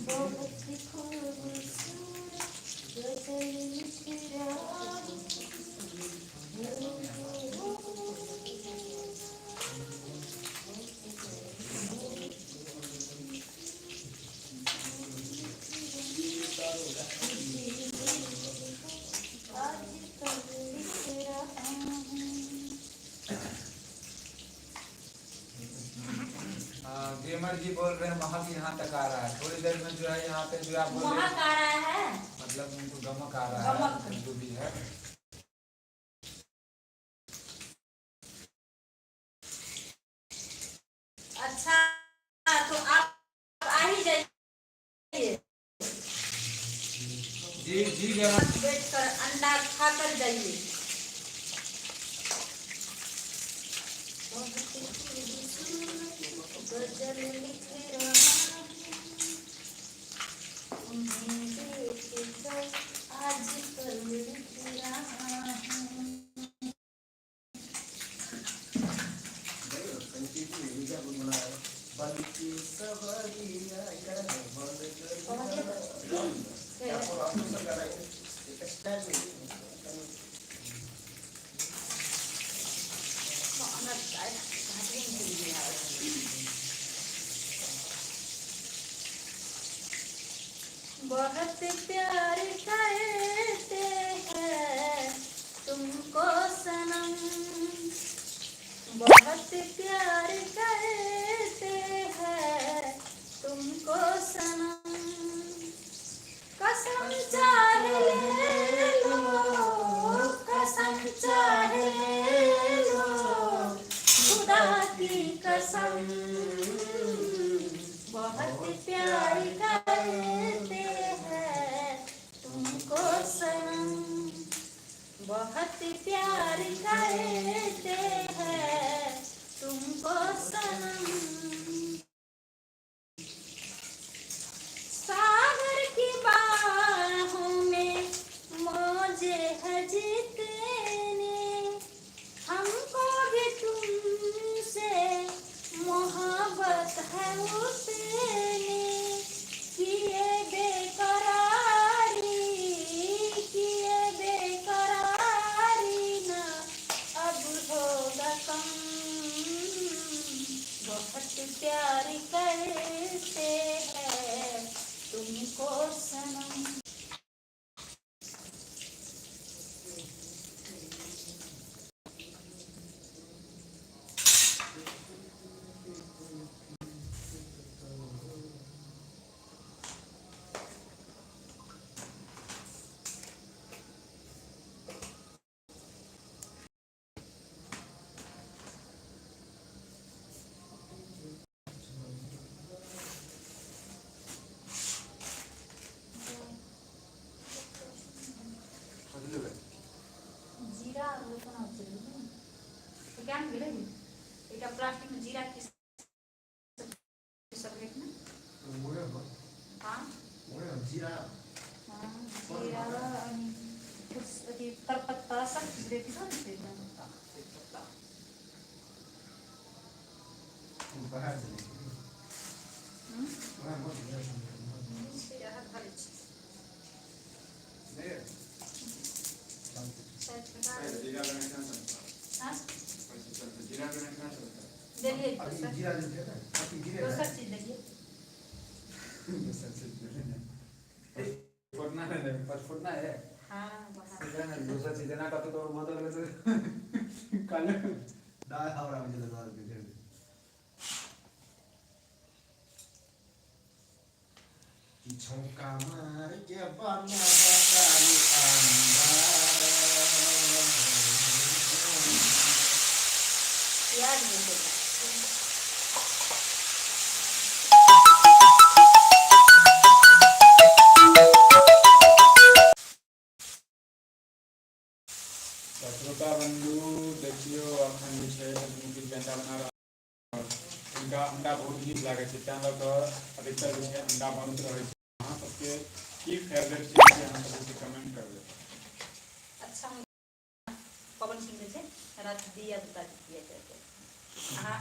बहुत खूबसूरत गजल लिख रहा आजकल लिख रहा हूँ। हाँ, गेमर जी बोल रहे हैं महक यहाँ तक आ रहा है। थोड़ी देर में जो है यहाँ पे जो आप बोल रहे महक आ रहा है। मतलब उनको गमक आ रहा है, गमक। जो भी है। अच्छा, तो आप आ ही जाइए। जी जी गेमर। बैठ कर अंडा खाकर जाइए। बहुत खूबसूरत गजल लिख रहा हूँ, तुम्हें देख कर आजकल लिख रहा हूँ। बहुत प्यार करते हैं तुमको सनम, बहुत प्यार करते हैं तुमको सनम, कसम चाहे ले लो, कसम चाहे ले लो, खुदा की कसम, बहुत प्यार करते हैं तुमको सनम, बहुत प्यार करते हैं तुमको सनम। सागर की बाहों में मौजे है जितने, हमको भी तुमसे मोहब्बत है उतने, किए बेकरारी, किए बेकरारी ना अब होगा कम, बहुत प्यार करते हैं तुमको सनम। जीरा कोना तो क्या मिलेगी एक प्लास्टिक में जीरा की सब ना। हाँ जीरा। हाँ, जीरा अनि अथी करपत्ता सब चीज देती छ नि। बाहर से जीरा दोसर चीज देखिए। फुटना है, फुटना है। हाँ, दूसरा चीज ना का तो मतलब कल दाल हावड़ा में दाल के छौका मार के बना बतारी अंडा। प्याज भी। तऽ श्रोता बन्धु, देखियौ, अखन जे छै मुकेश जी अंडा बना रहल। हुनका अंडा बहुत नीक लागै छै, तैं लऽ कऽ अधिकतर जे छै अंडा बनैत रहै छै। अहाँ सबके की फेवरेट चीज छै, अहाँ सब जे कमेंट करबै। अच्छा, हम पवन सिंह जे छै, रात दिया बुता दिया करके। हाँ,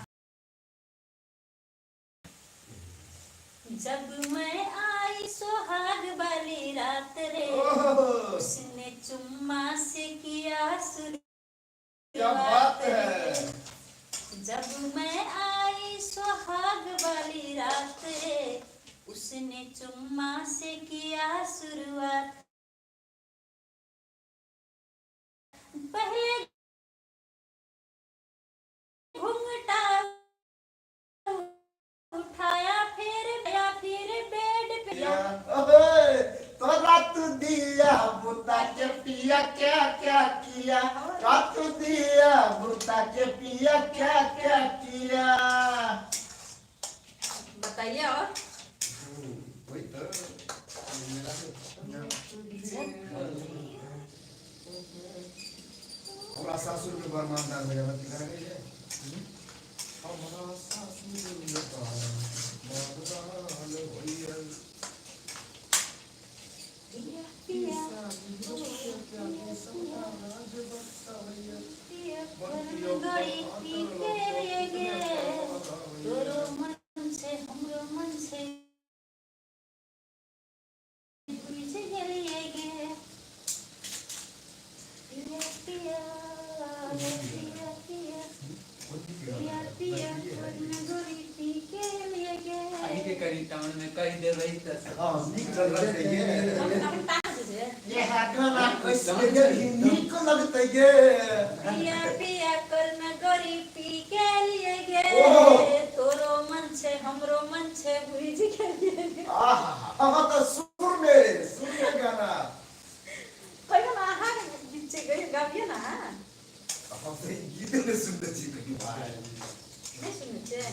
जब मैं आई सुहाग वाली रात रे, ओहो, उसने चुम्मा से किया क्या बात शुरुआत है। रे। जब मैं आई सुहाग वाली रात रे, उसने चुम्मा से किया शुरुआत। पहले घूंघटा उठाया, फिर या फिर बेड पे। ओहे, तो रात दिया बुता के पिया क्या क्या किया, रात दिया बुता के पिया क्या क्या किया। बताइए और। वही तो। हमरा सासुर में बड़ मानदान हो जाता है है। हमरा सासुर में बड़ मानदान होइए। पिया पिया पिया गड़ी पी के गे, तोरो मन छै, हमरो मन छै, बुझ गेलियै गे। पिया पिया पिया पिया पिया पिया गोरी पी के लिए गे। अहीं के करी टाउन में कहि देबै तऽ। हाँ, नीक लगतै गे। हम ताना छै। ये गाना कैसे गे, नीक लगतै गे। पिया पिया करना गोरी पी के लिए गे, ओहो। तोरो मन छै, हमरो मन छै, बुझ गेलियै गे। आहा, हाँ, तऽ सुर में गाना। कहियो ना अहाँ गीत छै, कहियो गाबियो ना अहाँ। हम तऽ ई गीत नहि सुनने छी कहियो। नहि सुनने छै।